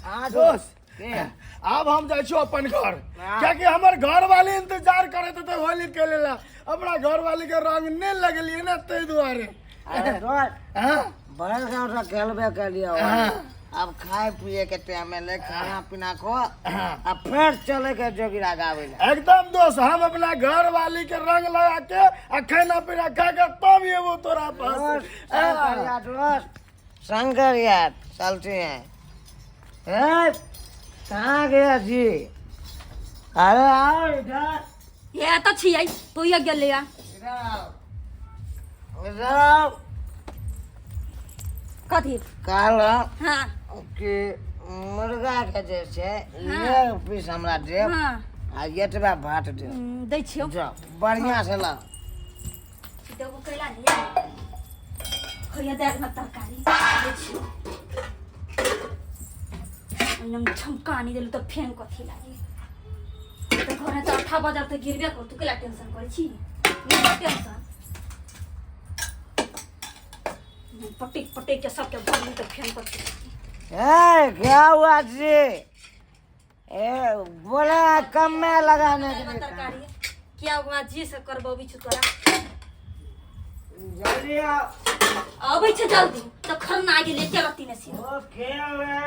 हाँ दोस्त के? आब हम जाइ छी अपन घर, कियाकि हमर घर वाली इंतजार करैत हेतै होली खेले ला। अपना घर वाली के रंग नहि लगलियै ने ताहि दुआरे। अरे दोस्त, हाँ? बड़े गाँव से खेलबे कर लिया। हाँ। अब खाए पिए के टाइम एले, खाना पीना खो आ फिर चले के जोगिरा गावे ला। एकदम दोस्त, हम अपना घर वाली के रंग लगा के आ खाना पीना खा के तब एबो तोरा पास। दोस्त शंकर दोस्त शंकर यार चलते हैं। ए, कहाँ गया जी? अरे आओ इधर। ये तऽ छियै, तू ये गेलै या। इधर आओ, इधर आओ। कथी? कहलहुँ हाँ कि मुर्गा के जे छै हाँ। एक पीस हमरा देब हाँ आ एतबा भात देब। दै छियौ। जाओ बढ़िया से लाओ। देबो कैला ने यार, खैया दालि भात तरकारी दै छियौ। ओहिमे छमका नहि देलू तऽ फेन कथी लागी? तऽ घरे तऽ अठा बजार तऽ गिरबे कर। तू कैला टेंशन करै छी? नहि टेंशन, पटक पटक के सबके भरली तऽ फेन कथी लागी? ए, क्या हुआ जी? ए, बोला कम में लगाने के लिए। तरकारी क्या हुआ जी से करबी छु तोरा? जल्दी आओ। अबै छै जल्दी तऽ खरना गेलै के रत्ती ने सी। ओ खेले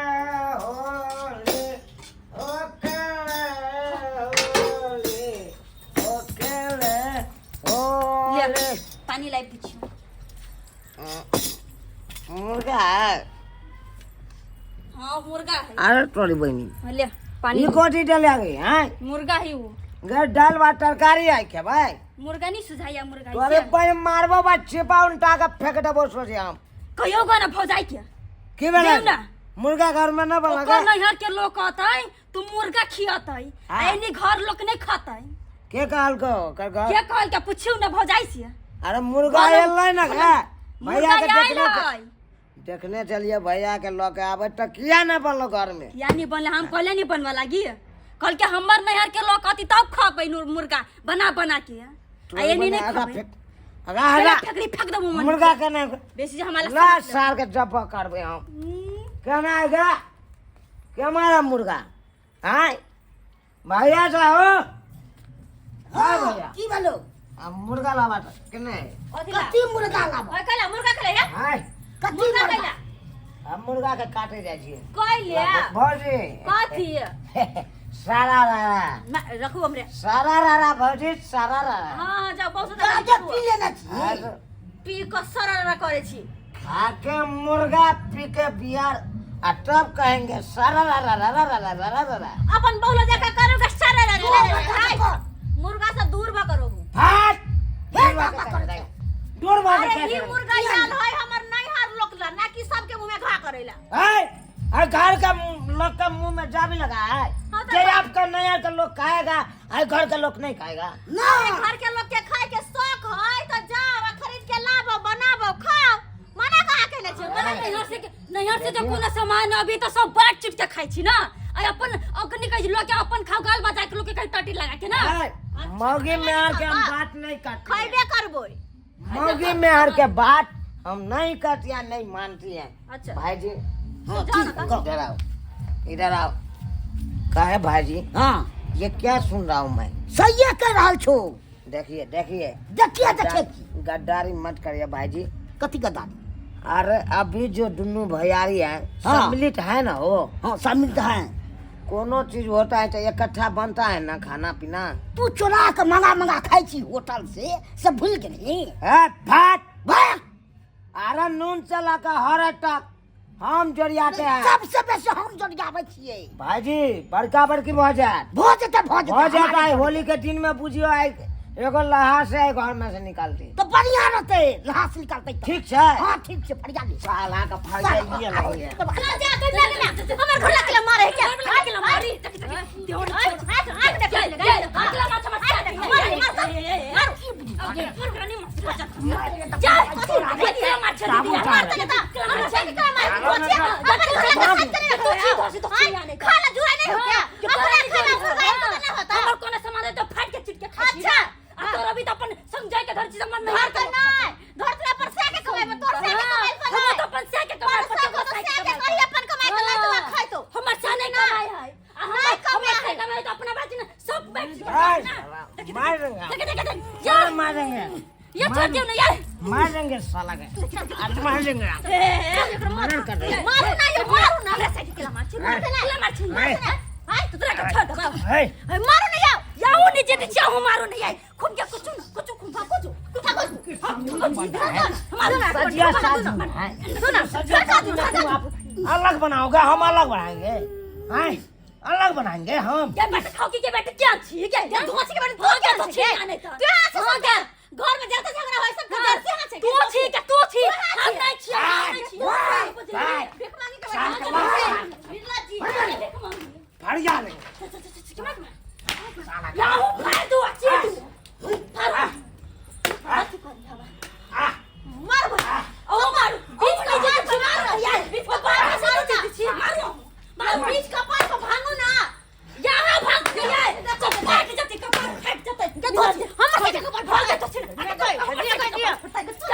होली, ओ खेले होली, ओ खेले ले होली। पानी लाबि दै छियौ। मुर्गा है? हाँ, मुर्गा है। अरे तोरी बहिनी। ले पानी। ई कोठी डले गई हैं? मुर्गा है वो। गे दाल भात तरकारी है के भाई? मुर्गा नहीं सुझाया मुर्गा है तोरे से। बहिन मारबो बा छिपा उल्टा के फेंक देबो सोचे हम। कहियो गो ना भौजाई के। की भेलै? जाउ ना। मुर्गा घर में न बना? ओकर नैहर के लोग कहतै तू मुर्गा खियतै, हाँ। एनी घर लोग नहीं खतै। के कहलको ओकर घर? के कहल के पूछियो ना भौजाई से। अरे मुर्गा एलै ना गे भैया मुर्गा के आयल देखने है। देखने चलिए भैया के लऽ के आबै तऽ किया न बनलो घर में? किया नहीं बनले? हम कहले नहीं बनवा लागी, कहल के हमर नैहर के लोग कहती तब खबै मुर्गा बना बना के, आ एनी नहीं खबै। अगा हगा। फेकरी फेंक देबो मन। मुर्गा के नहीं बेसी जे हमारा ला साल के जब करबै हम। केना आएगा के हमारा मुर्गा? आय भैया साहब, हाँ भैया। की भेलो? आ मुर्गा लाबा तऽ केने? कथी मुर्गा लाबो? ओए कैला मुर्गा कैला या? आय कथी मुर्गा मुर्गा? कैला? हम मुर्गा के काटे जाइ छियै। कैले? भौजी। कथी? सारा रारा। रखू हमरे। सारा रारा भौजी, सारा रारा। हाँ जाओ, बहुत गाजा पी लेने छी। पी कऽ सरर करै छी। खा के मुर्गा, पी के बियर आ तब कहेंगे सारा रारा रारा रारा रारा रारा। अपन बहुला जाके करोगे सरर। मुर्गा से दूर भ करो। फाट हे बाबा करै छै। दूर भाग। अरे ई मुर्गा आयल है हमर नैहर लोक ला ना कि सबके मुंह में घा करेला। है अरे घर का लोग का मुंह में जाबी लगा है। हाँ तो जे आपका नया का लोग खाएगा, अरे घर का लोग नहीं खाएगा। ना। अरे घर के लोग के खाए के शौक है तो जाओ आ खरीद के लाबो, बनाबो, खाओ। मना कहा केने छी? मना नैहर से जब कोनो सामान अभी तो सब बांट चिट के खाइ छी ना, आ अपन अखनी कहै छी लोग के अपन खाओ, गाल बजा के लोग के कहीं टटी लगा के ना। है, मौगी में आर के हम बात नहीं करते। खैबे करबो। मौगी में आर के बात हम नहीं करती हैं, नहीं मानती हैं। अच्छा। भाई जी। हाँ, जाओ की ना। कहो। इधर आओ, इधर आओ। कहे भाई जी। हाँ। ये क्या सुन रहा हूँ मैं? सहिए कह रहल छो। देखिए देखिए। देखिए देखिए की। गद्दारी मत करिए भाई जी। कथी गद्दारी? अरे अभी जो दुनू भैयारी है, हाँ। सम्मिलित है ना हो? हाँ, सम्मिलित है। कोनो चीज होता है तो इकट्ठा बनता है ना खाना पीना। तू चोरा के मंगा मंगा खाइ छी होटल से, सब भूल गेलही? ए फाट। भाग। अरे नून चला के हर तक हम जोड़ियाते हैं। सबसे बेसी हम जोड़ियाबै छियै। भाईजी, बड़का बड़की भऽ जायत। भऽ जेतै, भऽ जेतै। भऽ जायत। आइ होली के दिन में बुझियो आइ एगो लहा से आइ घर में से निकालती। तऽ बढ़िया रहतै, लहास निकालतै तऽ। ठीक छै। हाँ ठीक छै, बढ़िया नहीं। साला के फरियाइए नहीं है। चल जा कर लगे ना हमर घर लगे मारे क्या घर मारी देवर हाथ हाथ देख ले हाथ लगा मार मार मार जा कथी कथी मार छे दीदी मार त लेता हमर छे के मार कोची अपन घर लगे खाते नहीं तो खाना जुरा नहीं हो क्या? अपना खाना मुर्गा एक तो नहीं होता। हमर कोनो सामान है तो फाट के चिट के खाई। अच्छा, आ तोर अभी तो अपन संग जाय के धर छी मन नहीं। घर तो नहीं धर तोरा पर से के कमाई, तोर से के कमाई पर हम तो अपन से के कमाई पर से के करी, अपन कमाई के ला तो खाई तो हमर देंगे। ये छोड़ दियो ना यार। मार देंगे साला के, आज मार देंगे। मर्डर कर देंगे। मारू ना ये, मारू ना। हमरा साइकिल केला मार छी, केला मार छी। हाय, तो तोरा के छोड़ देबौ। हे। मारू ना यार, याऊ नहीं जेते चाहू, मारू ना यार। खूब के कुछ ना कुछ, खूब कुछ मारू ना। सजिया साजी है। सुना, सजा दू, सजा दू। अलग बनाओगे, हम अलग बनाएंगे हैं, अलग बनाएंगे हम। के बेटा खाओ के बेटा क्या छी के धोसी के बेटा, धो के धोसी आने तो तू हां से सुन, घर में जाते झगड़ा होय सब घर से हां छे। तू छी के तू छी, हम नहीं छी, हम नहीं छी। भीख मांगी के बेटा बिरला जी, भीख मांगी। फट जा नहीं। याहू फाड़ दू अच्छी दू फाड़ हाथ कर हवा मार ओ मार बीच में जे मार यार, बीच में मार मार छी, मारो मार बीच कपार को भांगो ना। यहाँ भाग के यार तो फाट जते, कपार फाट जते। के धोती हमर के कपार भाग तो छिन।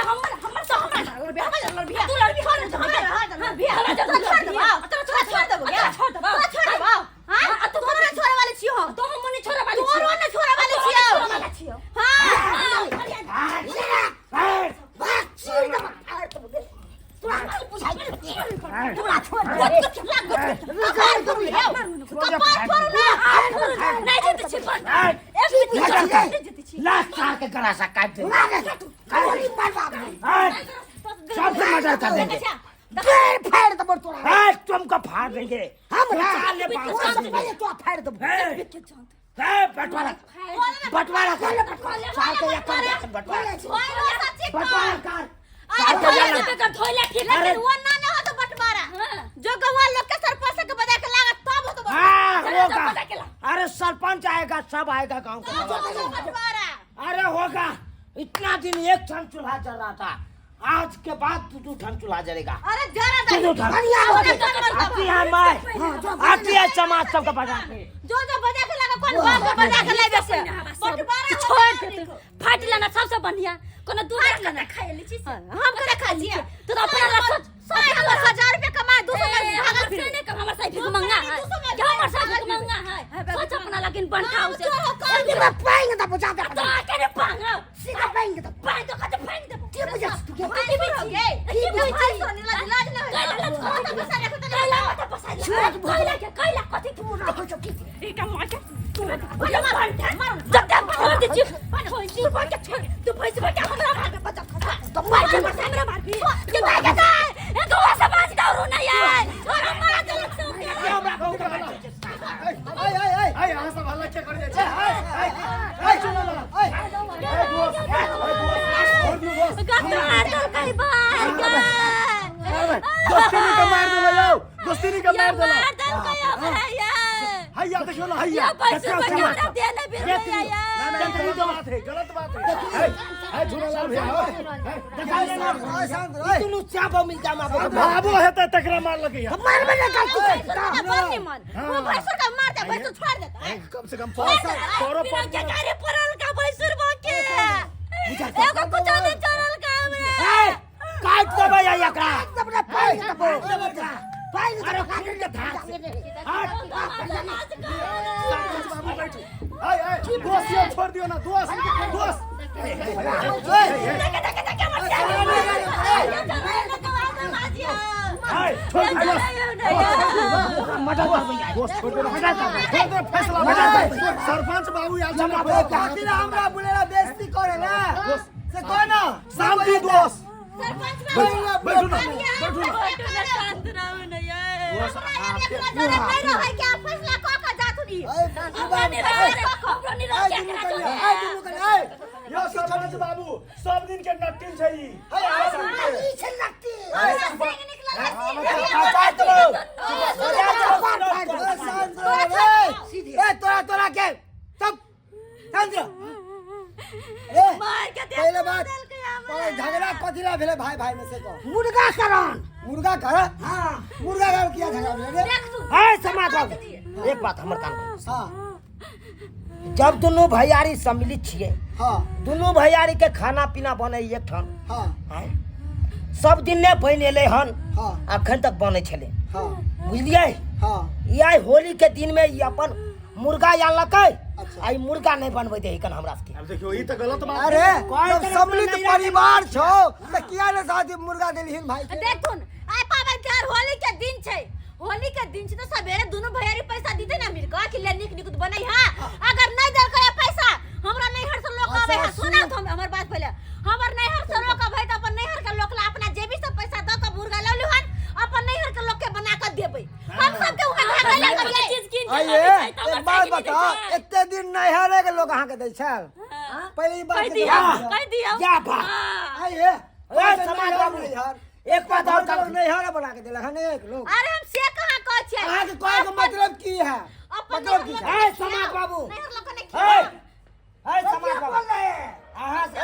हमर हमर तो हमरा लड़बी, लड़बी तू, लड़बी हमर लड़बी। हमरा छोड़ देबा, तोरा छोड़ देबो, छोड़ देबा, छोड़ देबा। हां, तू तोरा छोड़े वाले छियो, तो हम नहीं छोड़े वाले तोरो न छोड़े वाले छियो। हां, तोरा छोड़ दे। कपार फोड़ू ना, नहीं जीते छी एक जीते छी। लात सार के गला सा काट दे। गोली मारबा। सबसे मर्डर कर देंगे। पैर फाड़ देबो तोरा। हैं, तुमको फाड़ देंगे। हमरा निकाल ले पाँव तोरा से। से पहिले तोरा फाड़ देबो। हैं, हैं, बंटवारा, बंटवारा कर साल के या कर दे, बंटवारा, बंटवारा कर। अरे धोइला देबे कर, धोइला ठीक। लेकिन वो ना ना हो तो बंटवारा जो गवा लोग के सरपंच के बजा के लागत तब हो तो हाँ बंटवारा। होगा। अरे सरपंच आएगा, सब आएगा गांव का। बंटवारा अरे होगा। इतना दिन एक ठन चूल्हा जल रहा था, आज के बाद दू दू ठन चूल्हा जलेगा। अरे जरा दू दू ठन। आती है मैं, आती है समाज सबका बजा के। जो जो बजा के लगा, कौन बाप के बजा के ले जैसे बंटवारा छोड़ दे, फाट लेना सबसे बढ़िया। कोनो दूर लेना खाए ली चीज हम करे खा लिए तो अपना ला सोच। 1000 रुपया कमाए, 200 में भागल फिर नहीं कम। हमर साइकिल महंगा है क्या? हमर साइकिल महंगा है, सोच अपना। लेकिन बनता उसे सीधा पाएंगे तो बुझा दे। तो आके पांगा सीधा पाएंगे तो पाएंगे तो कते फेंक देबो। के बुझा तू के? की बुझी की बुझी? लाज लाज कैला मत पसाई कैला के कैला कथि तू राखो छौ की? ई का मार के तू मार जब तक छोड़ दे छी भैंसी के छोड़ तू, भैंसी के हमरा मार बचा तो मार के हमरा मार भी के दाई के दाई ए गोवा समाज दौरू नहीं यार और हमरा चलक से आय आय आय आय, अहाँ सब हल्ला के कर जाइ छै? आय आय आय, सुनो ना, आय आय दोस्त, आय दोस्त, छोड़ दियौ दोस्त। गत्ता मार कई बार के दोस्ती के मार देलो यौ, दोस्ती के मार देलो। मार दल कई हमरा यार। हैया देखियौ ना, हैया। या पैसे पर हमरा देने बिर गया यार। ना ना, गलत बात है, गलत बात है। है है झूलालाल भैया, देखा लेना, दुनू चाबो मिलता माबो। बाबू हेतै तकरा मार लगैया। मार में निकाल तू। बड़ निमन वो भैंसुर का मार दे, भैंसुर छोड़ देता। कम से कम परो बिना के गारे पड़ल का भैंसुर बाके एगो कुछ नहीं चढ़ल का हमरा। ए, काट देबै या एकरा। अपने पाएंगे तो पाएंगे। अरे खून के धार से हट। सरपंच बाबू बैठू। आय आय दोस्त यौ, छोड़ दियौ ना दोस्त, दोस्त। देखे देखे देखे मर जा। आय छोड़ दियौ दोस्त। मर्डर करबै यार। दोस्त छोड़ दे, छोड़ दे, फैसला बना। सरपंच बाबू आयल छै ना। कथी ला हमरा बोलेला, बेइज्जती करेला से कह ना। शांति दोस्त। सरपंच बाबू। बैठू ना, बैठू ना। शांत रहू ना यार। हमरा एकरा जरे नहीं रहै के फैसला क के जाथुनी। हमरा नहीं रहै, हमरा नहीं रहै एकरा जरे। आय दुनू कने आय। यौ सरपंच बाबू, सब दिन के नटिल छै ई। ई छै लगती। सिंह निकलल है। काट देबै। शांत रह रे। ए तोरा, तोरा के तब शांत रह। ए, मार के दे। पहिले बात, पहिले झगड़ा कथी ला भेलै भाई भाई में से कह। मुर्गा करण। मुर्गा घर? हाँ। मुर्गा घर किया झगड़ा भेलै रे? देख तू। है समाज बाबू, एक बात हमर कान खोल। हाँ। जब दुनू भैयारी सम्मिलित छियै, हाँ, दुनू भैयारी के खाना पीना बनै एक ठाम। हाँ। आँय? सब दिन ने बनि एलै हन, हाँ, अखन तक बनै छलै। हाँ। बुझलियै? हाँ। ई आइ होली के दिन में ई अपन मुर्गा आनलकै आ ई मुर्गा नहि बनबै दे कन हमरा सबके। अब देखियो ई त गलत बात। अरे कोई जब तरफ सम्मिलित नहीं परिवार छौ त किया ने शादी मुर्गा देलहिन भाई के? देखुन आइ पाबनि तिहार होली के दिन छै, होली के दिन छै तो सवेरे दुनू भैयारी पैसा दीते ना मिल के कि ले नीक निकुत बनई हां। अगर नहीं देलकै पैसा हमरा नैहर से लोग आबै है, सुना तो हमर बात पहिले, हमर नैहर से लोग आबै त अपन नैहर के लोग ला अपना जेबी से पैसा द के मुर्गा ल लिहन, अपन नैहर के लोग के बना के देबै। हम सब के उहे भागल हमर करिए चीज कीन के आइए लाबै छै, तऽ एक हमर बात साइकिल बता, दै छै। एते दिन नैहरे के लोग अहाँके दै छल? पहिले ई बात कहि के दियौ, जवाब दियौ। कहि दियौ। या बा। हाँ। आइए ए, समाज बाबू, एक बात और लोग नैहरे बना के देलक हन एक लोग। अरे हम से कहां कहै छियै? अहाँके कहै के मतलब की है? अपन मतलब की नैहर है? लोग ए, समाज बाबू। नैहर लोग के नहीं ए, खिलाओ। ए, समाज बाबू। अहाँ से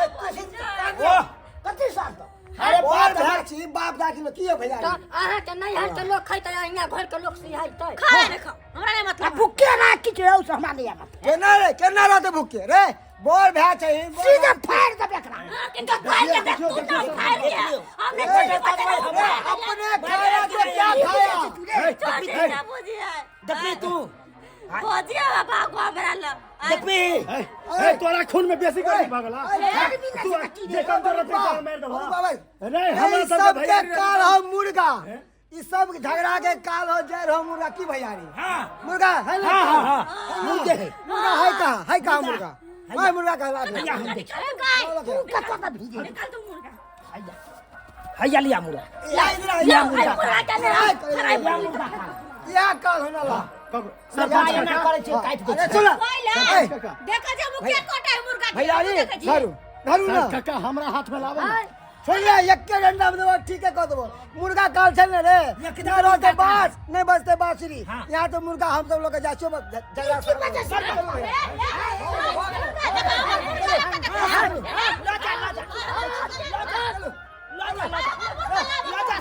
वाह, कथी साल तो अरे बाप बात भाई छी, बाप दादी में की है भैया? तऽ अहाँके नैहर के लोग खैतै, अहिना घर के लोग सिहैतै। खा ले खाओ, हमरा नहीं आ मतलब। भुक्के ना किछु रहू से हमरा नहि आबत। केना रे, केना रहतै भुक्के रे? बोर भए छै, बोर सीधे फाड़ि देबै एकरा। हाँ, किनका फाड़ के देख, तू ना फाड़ के। हमने छोटे बच्चे ने रे, अपने खाया तो क्या खाया? छोटे ना बुझिए। देखबी तू, भोजिया बाबा को हमरा ल। देखबी। ए, तोरा खून में बेसी गर्मी भगला। तू जे कम तोरा पेट मार देबो। बाबा, नहीं हमरा ई सब सब भैया के काल हो मुर्गा, ई सब झगड़ा के काल हो जर हो मुर्गा की भैयारी। हाँ मुर्गा है ना? हाँ हाँ हाँ, मुर्गे है। मुर्गा है कहाँ? है कहाँ मुर्गा? है मुर्गा कहला के। हैया हम देख। तू कतऽ के भीजे? निकाल तू मुर्गा। हैया लिया मुर्गा। या इधर आ, लिया या मुर्गा। मुर्गा के ले आ, खराई लिया मुर्गा खा। या काल होना ला। सरपंच एना करै छै, काटि दै अरे छै। सुन। पहिले ए, देखा जे मुखिया कोटा है मुर्गा के, भैयारी देखा जी। धरू धरू ना। काका हमरा हाथ में लाबो ना। सुन ले, एक्के डंडा में देबो, ठीक है कह देबो। मुर्गा काल छै ने रे, एकदम नहीं रहते मुर्गा काल। बांस, नहीं बजते बांसुरी। हाँ। यहाँ तो मुर्गा हम सब लोग के जाछो झगड़ा की वजह से? ए, ए, मुर्गा देखा, हमर मुर्गा लगा देखा। लऽ जा, लऽ जा। लऽ जा, लऽ जा। लऽ जा,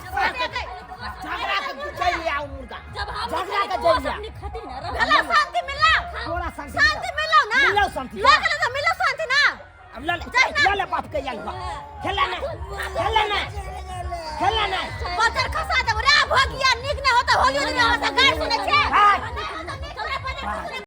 झगड़ा के जइए आउ मुर्गा। जब हम झगड़ा के वो जइए। सब निखती ना रह। भेलो शांति मिलो, तोरा शांति शांति मिलो ना, मिलो शांति। लोग ले तो मिलो शांति ना। अब लऽ ले, लऽ ले बाप के आइल बा। खेला ना, खेला ना, खेला ना। बतर खसा देबो रे भोगिया, नीक नहीं होता होलियो नहीं होता गाड़ सुनै छै।